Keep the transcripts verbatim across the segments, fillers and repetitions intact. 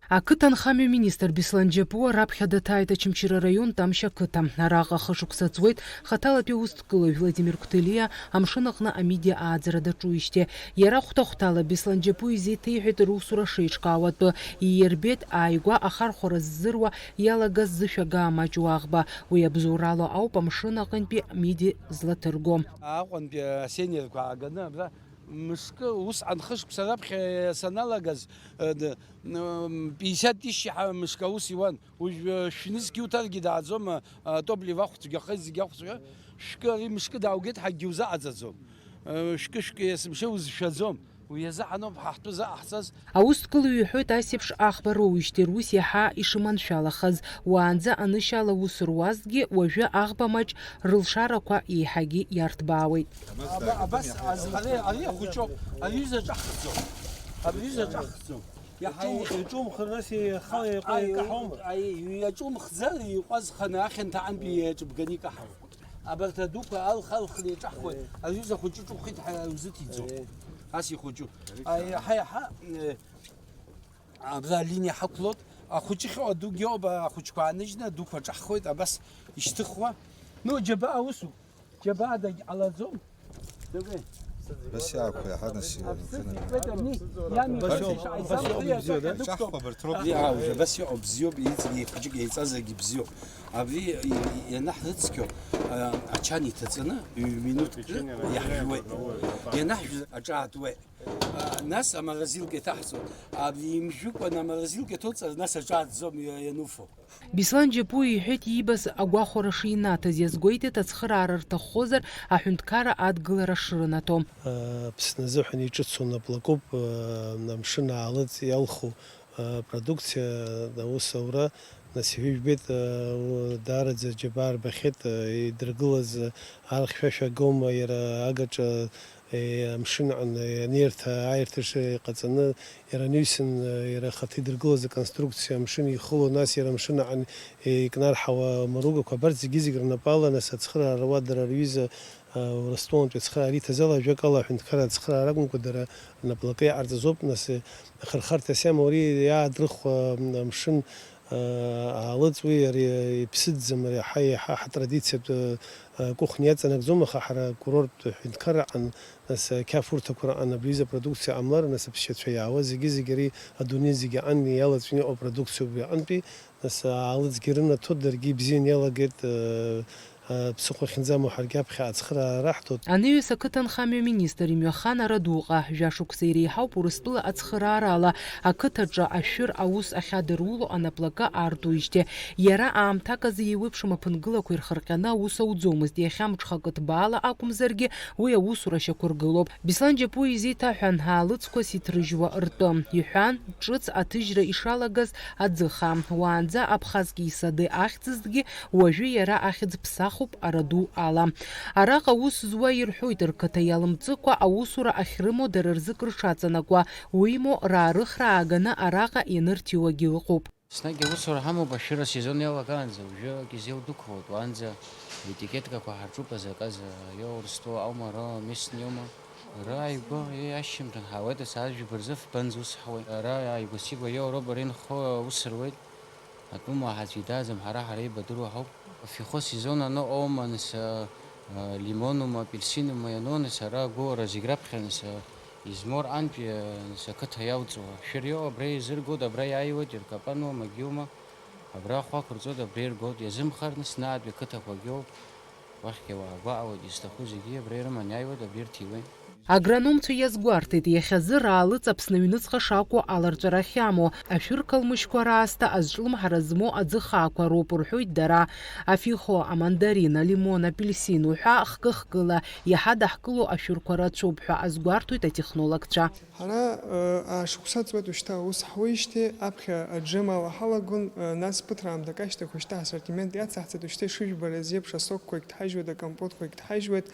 Ақыҭанхамҩа министр Беслан Џьапуа раԥхьа даҭааит Очамчыра араион Тамшь ақыҭа. Араҟа хышықәса ҵуеит хаҭалатәи аусҭкылаҩ Владимир Қәҭелиа амшын аҟны амидиа ааӡара даҿуижьҭеи. Иара хәҭа-хәҭала Беслан Џьапуа изеиҭеиҳәеит русура шеиҿкаау атәы. Иирбеит ааигәа ахархәара ззыруа иалагаз зышәага амаҷу аӷба. Уи абзоурала ауп амшын аҟынтәи миди злаҭырго. Аҟәантәи асенерқәа ааганы абра мышкы, усҟан хышықәса раԥхьа саналагаз, э, д-, м, пятьдесят тысяч ҳа-, мышкы аус иуан. Уажә, э, шәнызқь иуҭаргьы дааӡом, э, топливо ахәцәгьаха, зегь ахәцәа. Шәкы ари мышкы дааугеит, ҳакгьы узаҟаҵаӡом. Э, шәкы-шәкы есымша узшәаӡом. Уи азы ҳаноуп ҳа ҳтәы заҟаҳҵаз. Аусҭкылаҩ иҳәоит, ас еиԥш аӷба роуижьҭеи рус иаҳа ишыманшәалахаз. Уаанӡа анышьала аус руазҭгьы, уажәы аӷба маҷ рылшарақәа еиҳагьы иарҭбаауеит. Аба-, абас азхара ари ахәыҷоуп, ари ҩыза ҿаҳхӡом. Абри ҩыза ҿаҳхӡом. Иаҳа иҿу-, иҿумхыр, нас ихала иҟәа аи, икаҳаума? Аи, иаҿумхӡар, иҟәазханы ахьанҭа антәи иаҿыбганы икаҳауеит. Абарҭ адуқәа алх-алхны иаҿаҳхуеит. Аҩыза хәыҷы ҿухит ҳәа узыҭиӡом. Ас ихәыҷу. Аи, ҳаи, ҳа, э, абра алиниа ҳақәлоит. Ахәыҷы хьоу адугьы ауп, ахәыҷқәа ааныжьны адуқәа ҿаҳхуеит, абас ишьҭыхуа. Ну, џьабаа усуп. Џьабаа дагьҟалаӡом. Дыгәеи. Бас иаақәа иаҳа нас Аԥсыӡ икуеит ани, иами Бас иоуп, бас иоуп ибзиоу, да? Иаҳҳәап, арҭ роуп. Абри, аа, уже бас иоуп, бзиоуп, иҵегьы хәыҷык еиҵазаргьы бзиоуп. Абри и-, и-, ианаҳрыцқьо, а, ачан иҭаҵаны, ҩ-минуҭк иахьжәуеит. Ианаҳжә-, аҿаатуеит. А, нас аморозилка иҭаҳҵоит. Абри имжәыкәан аморозилка иҭоуҵар, нас аҿааҭӡом иа-, иануфо. Беслан Џьапуа иҳәеит иибаз агәахәара шинаҭаз, иазгәеиҭеит, ацхыраара рҭаххозар, аҳәынҭқарра адгылара шрынаҭо. Аԥсны азыҳәан иҿыцу наплакуп, амшын аалыҵ иалху продукциа, аус аура, нас иҳәеижәбеит, даараӡа џьабаа рбахьеит, идыргылаз архьшәашәа агома, иара агаҿа Е, амшын аҟны, е, анеирҭа, ааирҭаҿы иҟаҵаны, иара анаҩсан, е, иара ахаҭа идыргылаз аконструкциа амшын ихыло, нас иара амшын аҟны, е, икнарҳауа амаругақәа, абарҭ зегьы-зегь рнапала, нас ацхыраара уа дара рҩыза, а, Урыстәылантәи ацхыраара иҭаз ала, ажәакала, аҳәынҭқарра ацхыраара акәымкәа, дара рнаплакы иҟарҵаз ауп, нас, е, ахырхарҭас иамоу ари иаадрыхуа, м, амшын, Аалыҵ уи ари иԥсыӡӡам, ари ҳа-, еиҳа ҳтрадициатә, а, кухня иаҵанакӡом, аха ҳара акурорттә ҳәынҭқарраҟны, нас, ақьафурҭақәа раҟны абри аҩыза апродукциа ҟамлар, нас аԥсшьацәа иаауа зегьы-зегьы ари адунеи зегьы аҟны иалаҵәины иҟоу апродукциоуп уи аҟынтәи, нас аалыҵгьы рынаҭо даргьы ибзианы иалагеит, а, Ԥсыхәа ахьынӡамоу ҳаргьы аԥхьа ацхыраара раҳҭоит. Анаҩс ақыҭанхамҩа министр имҩахан Арадуҟа, жәашықәса иреиҳауп Урыстәыла ацхыраарала ақыҭаҿы ашәыр аус ахьадыруло анаплакы аартуижьҭеи. Иара аамҭак азы еиуеиԥшым аԥынгылақәа ирхырҟьаны аус ауӡомызт, иахьа мҽхакы ҭбаала акәымзаргьы уи аусура шьақәыргылоуп. Беслан Џьапуа изеиҭаҳәан аалыҵқәа сиҭрыжьуа ртәы, иҳәан, ҿыц аҭыжьра ишалагаз аӡыхаа. Уаанӡа Абхазки Исади ахьӡызҭгьы, уажәы иара ахьӡ ԥсахуп араду ала. Араҟа аус зуа ирҳәоит, рқыҭа иалымҵыкәа аусура ахьрымоу дара рзы кыр шаҵанакуа, уимоу, раарыхра ааганы араҟа ианырҭиуагьы ыҟоуп. Еснагь аусура ҳамоуп, ашәыра асезон иалагаанӡа, уажәы акизил дәықәлоит, уаанӡа аетикеткақәа ҳарҿуп, азаказ, иоурыстәу аума, ро местный иоума. Ара ааигәа, еи, ашьжьымҭан ҳаауеит, асааҭ жәба рзы фбанӡа ус ҳауеит. Ара ааигәа-сигәа иоуроуп, ара инхо ус руеит. Атәымуаа ҳаӡә идаӡам, ҳара, ҳара еибадыруа ҳауп. Афихо сезон ану оума, нас, а, а, лимонума, апельсинума иану, нас, ара агәыуара зегь раԥхьа, нас, а, измор антәи, а, нас, ақыҭа иалҵуа. Шәыр иоу абра еизыргоит, абра иааиуеит, иркапануа, магиума, абра ахәы ақәырҵоит, абра иргоит, иазымхар, нас, наатәи ақыҭақәагьы оуп. Уахьгьы ауаа гәаҟуеит, изҭаху зегьы абра ирыманы иааиуеит, абри ирҭиуеит. Агрономцәа иазгәарҭеит, иахьазы раалыҵ Аԥсны аҩныҵҟа шакәу аларҵәара ахьамоу, ашәыр калмышьқәа раасҭа азҿлымҳара змоу аӡы хаақәа роуп рҳәоит дара. Афихо, амандарин, алимон, апельсин уҳәа хкы-хкыла иаҳа даҳкыло ашәырқәа рацәоуп ҳәа азгәарҭоит атехнологцәа. Ҳара, э, аашықәса ҵуеит уажәшьҭа аус ҳуеижьҭеи, аԥхьа аџьым ала ҳалагон, э, нас ԥыҭраамҭак ашьҭахь уажәшьҭа ҳассортимент иацаҳҵеит, уажәшьҭа ишыжәбара азеиԥш асокқәагь ҭҳажьуеит, акомпотқәагь ҭҳажьуеит.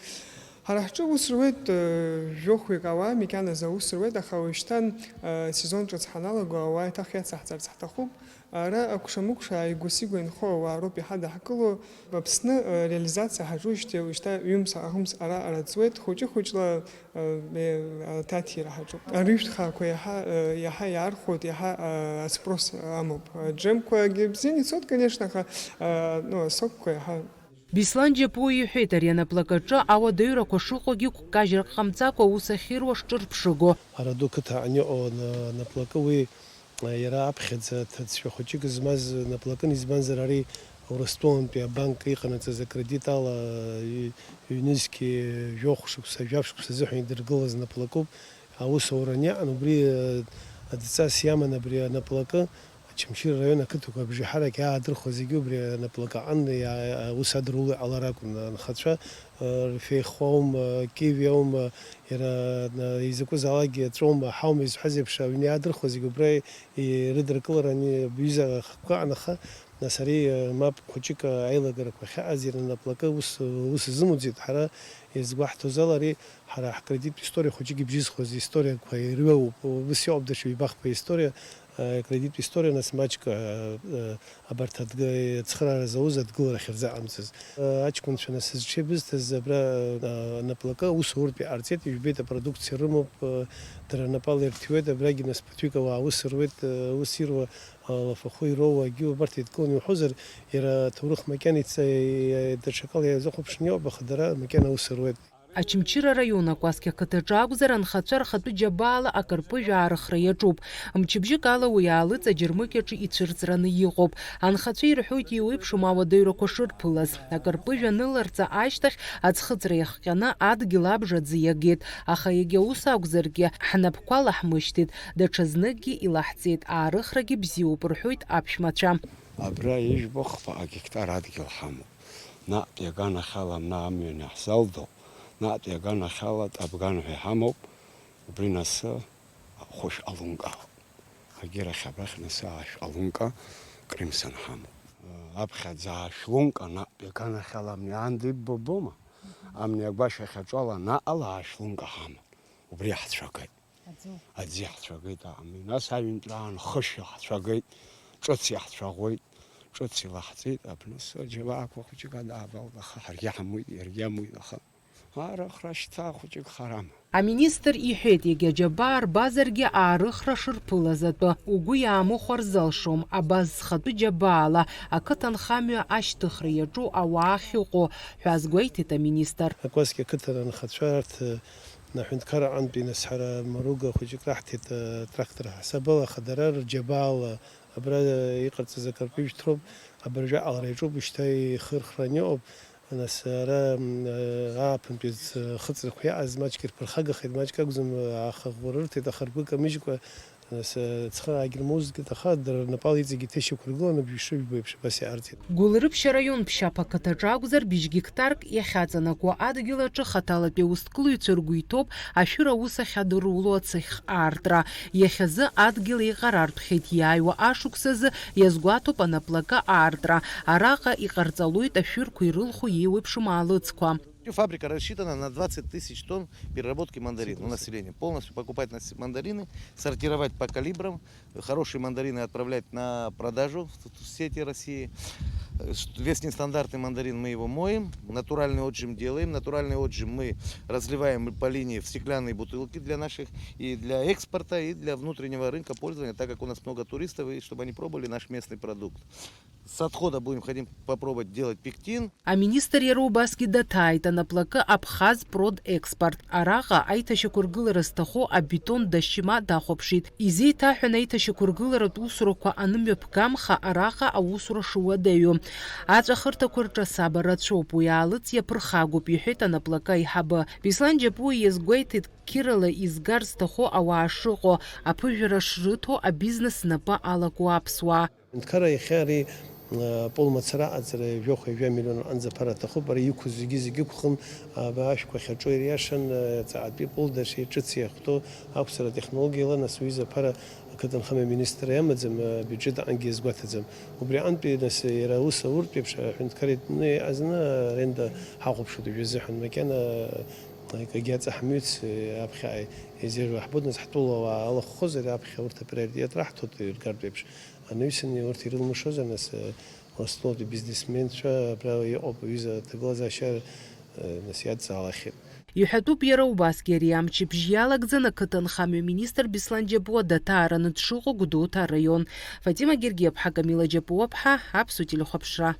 Ҳара ҳҿы ус руеит, э, жәохәҩык ауаа макьаназы аус руеит, аха уажәшьҭан, э, сезон ҿыц ҳаналаго, ауаа еиҭах иацаҳҵарц ҳҭахуп. Ара акәша-мыкәша ааигәа-сигәа инхо ауаа роуп иҳадаҳкыло. Аԥсны, э, реализациа ҳаҿуижьҭеи уажәшьҭа ҩымз-ааҳәымз ара-ара ҵуеит, хәыҷы-хәыҷла, э, э, аҭаҭира ҳаҿуп. Арыжәтә хаақәа иаҳа, э, иаҳа иаархәоит, иаҳа, э, аспрос амоуп. Аџьемқәагьы бзианы ицоит, конечно, аха, э, ну, асокқәа иаҳа. Беслан Џьапуа иҳәеит, ари анаплакаҿы ауадаҩрақәа шыҟоугьы гәкажьрак ҟамҵакәа аус ахьируа шҿырԥшыго. Араду қыҭа аниҟоу ана-, анаплакы уи, а, иара аԥхьаӡа ҭыӡшәа хәыҷык змаз наплакын, избанзар ари Урыстәылантәи абанк иҟанаҵаз акредит ала, ҩ-, ҩнызқьи жәохә шықәса, жәаф шықәса азыҳәан идыргылаз наплакуп. Аус ауран иаан убри, а, адҵас иаман абри анаплакы. Очамчыра араион ақыҭақәа абжеиҳарак иаадырхәо зегьы убри анаплакы аҟны иа-, аус адыруло иҟалар акәын. Анхацәа, э, рфеихуаума, киви аума, иара, на-, изакәызаалакгьы аҵәоума, ҳаума изҳәаз еиԥш, аҩны иаадырхәо зегьы убра ирыдыркылараны, абҩыза ахықәкы аҟны аха, нас ари, э, мап хәыҷык аилагарақәа ахьаҟаз, иара анаплакы ус, ус изымуӡеит, ҳара иазгәаҳҭоз ала, ари ҳара ҳкредиттә историа хәыҷык ибжьызхуаз историақәа ирҩоуп, ус иҟоуп даҽа ҩбахԥа историа. Акредиттә историа, нас маҷк, а, а, абарҭ адг-, ацхыраара зауз адгылара ахьырзаҟамҵаз. А, аҷкәынцәа, нас, зҽеибызҭаз абра, а, анаплакы аус ауртә иҟарҵеит, ижәбеит, апродукциа рымоуп, а, дара рнапала ирҭиуеит, абрагьы, нас, ԥыҭҩык ауаа аус руеит, а, аус ируа, а, алафахәы ироуа, агьу абарҭ еидкыланы иуҳәозар, иара аҭоурых макьана ица-, даҽакала иазыхәаԥшны иҟоуп, аха дара макьана аус руеит. Очамчыра араион Акәасқьа ақыҭаҿы акәзар, анхацәа рхатәы џьабаала акарпыжә аарыхра иаҿуп. Мчыбжьык ала уи аалыҵ аџьармыкьаҿы ицәырҵраны иҟоуп. Анхацәа ирҳәоит еиуеиԥшым ауадаҩрақәа шырԥылаз. Акарпыжә аныларҵа ашьҭахь аӡхыҵра иахҟьаны адгьыл абжа аӡы иагеит. Аха егьа ус акәзаргьы, ҳнапқәа лаҳмышьҭит, даҽазныкгьы илаҳҵеит, аарыхрагьы бзиоуп рҳәоит аԥшәмацәа. Абра ижәбо хԥа агектар адгьыл ҳамоуп. Наҟтәи аганахьала амна амҩан иаҳзалдо, наҟтәи аганахьала Табган ҳәа иҳамоуп, убри насы хәышә алунка. Агьырахь абахь насы аашә алунка Кримсон ҳамоуп. Аԥхьаӡа аашә лунка наҟтәи аганахьала амни аанда иббо бома? Амни агәашә ахьаҿала наҟала аашә лунка ҳаман. Убри иаҳцәагеит. Аӡы. Аӡы иаҳцәагеит аамни. Нас аҩынтәраан хышә иаҳцәагеит, ҿыц иаҳцәаӷәеит, ҿыц илаҳҵеит, абныс аџьабаақәа хәыҷык адаавалт, аха ҳаргьы ҳамуит, иаргьы амуит, аха аарыхра шьҭа хәыҷык харам. Аминистр иҳәеит, егьа џьабаа рбазаргьы аарыхра шырԥылаз атәы угәы иаамыхәар залшом, абас зхатәы џьабаала ақыҭанхамҩа ашьҭыхра иаҿу ауаа ахьыҟоу ҳәа азгәеиҭеит аминистр. Акәасқьа ақыҭан анхацәа арҭ, э, аҳәынҭқарра аҟынтәи, нас, ҳара маруга хәыҷык раҳҭеит, э, трактор ҳасабала, аха дара рџьабаала абра, э, иҟарҵаз акарпыжә ҭроуп, абыржәы аҟалара иаҿуп, шьҭа ихырхраны иҟоуп. Нас ара, м, э, ааԥынтәи ӡ-, хыҵрақәа иааз маҷк ирԥырхагахеит, маҷк акәӡам, э, аха ӷәӷәа рырҭеит, аха ргәы камыжькәа, нас, э, цхыраагьы рмоузгеит, аха дара рнапала иҵегьы иҭышьақәыргыланы бжьшыжәба еиԥш абас иаарҵеит. Гәылрыԥшь араион Ԥшьаԥ ақыҭаҿы акәзар, быжь гектарк иахьаҵанакуа адгьыл аҿы хаҭалатәи аусҭкылаҩцәа ргәы иҭоуп ашәыр аус ахь адыруло ацыхь аартра. Иахьазы адгьыл еиҟарартәхеит, иааиуа ашықәсазы иазгәаҭоуп анаплакы аартра. Араҟа иҟарҵалоит ашәырқәа ирылху еиуеиԥшым аалыҵқәа. Фабрика рассчитана на двадцать тысяч тонн переработки мандарин у населения. Полностью покупать нас-, мандарины, сортировать по калибрам, хорошие мандарины отправлять на продажу в, в сети России. Э, ш-, весь нестандартный мандарин мы его моем, натуральный отжим делаем. Натуральный отжим мы разливаем по линии в стеклянные бутылки для наших и для экспорта, и для внутреннего рынка пользования, так как у нас много туристов, и чтобы они пробовали наш местный продукт. С отхода будем, хотим попробовать делать пектин. Аминистр иара убасгьы даҭааит анаплакы Абхаз-Продекспорт. Араҟа аиҭашьақәыргылара зҭаху абетон дашьма дахәаԥшит. Изеиҭаҳәан аиҭашьақәыргыларатә усурақәа анымҩаԥгамха араҟа аусура шуадаҩу. Аҵәахырҭақәа рҿы асаба рацәоуп, уи аалыҵ иаԥырхагоуп, иҳәеит анаплакы аиҳабы. Беслан Џьапуа иазгәеиҭеит, қьырала изгар зҭаху ауаа шыҟоу, аԥыжәара шрыҭо, абизнес знапы алаку аԥсуаа. Аҳәынҭқарра иахьа ари, а, пол мацара аҟаҵара жәохә-ҩажәа миллион рҟынӡа аԥара аҭахуп. Ари иқәу зегьы-зегьы ықәхым, а, ашәқәа ахьаҿу ириашан, а, ҵаҟатәи пол дашеи ҿыци иахәҭоу ақәҵара технологиала, нас уи изы аԥара ақыҭанхамҩа аминистрра иамаӡам, а, абиуџьет аҟынгьы иазгәаҭаӡам. Убри аҟынтәи, нас, иара аус ауртә еиԥш, аҳәынҭқарра иҭаны иҟазны аренда ҳахәаԥшуеит уажәы азыҳәан. Макьана, а, Егьа ҵаҳмҩыц, э, аԥхьа изеижәуа ҳбоит, нас ҳтәылауаа алахәхозар, аԥхьа урҭ априоритет раҳҭоит, иргартә еиԥш. Анаҩсаны урҭ ирылмашозар, нас, э, Урыстәылатәи бизнесменцәа абра иҟоуп, аҩыза аҭагылазаашьа, э, нас иадҵаалахьеит. Иҳәатәуп иара убасгьы ари амчыбжь иалагӡан ақыҭанхамҩа министр Беслан Џьапуа даҭаараны дшыҟоу Гәдоуҭа араион. Фатима Гергиаԥҳа, Камила Џьапуаԥҳа, Аԥсуа телехәаԥшра.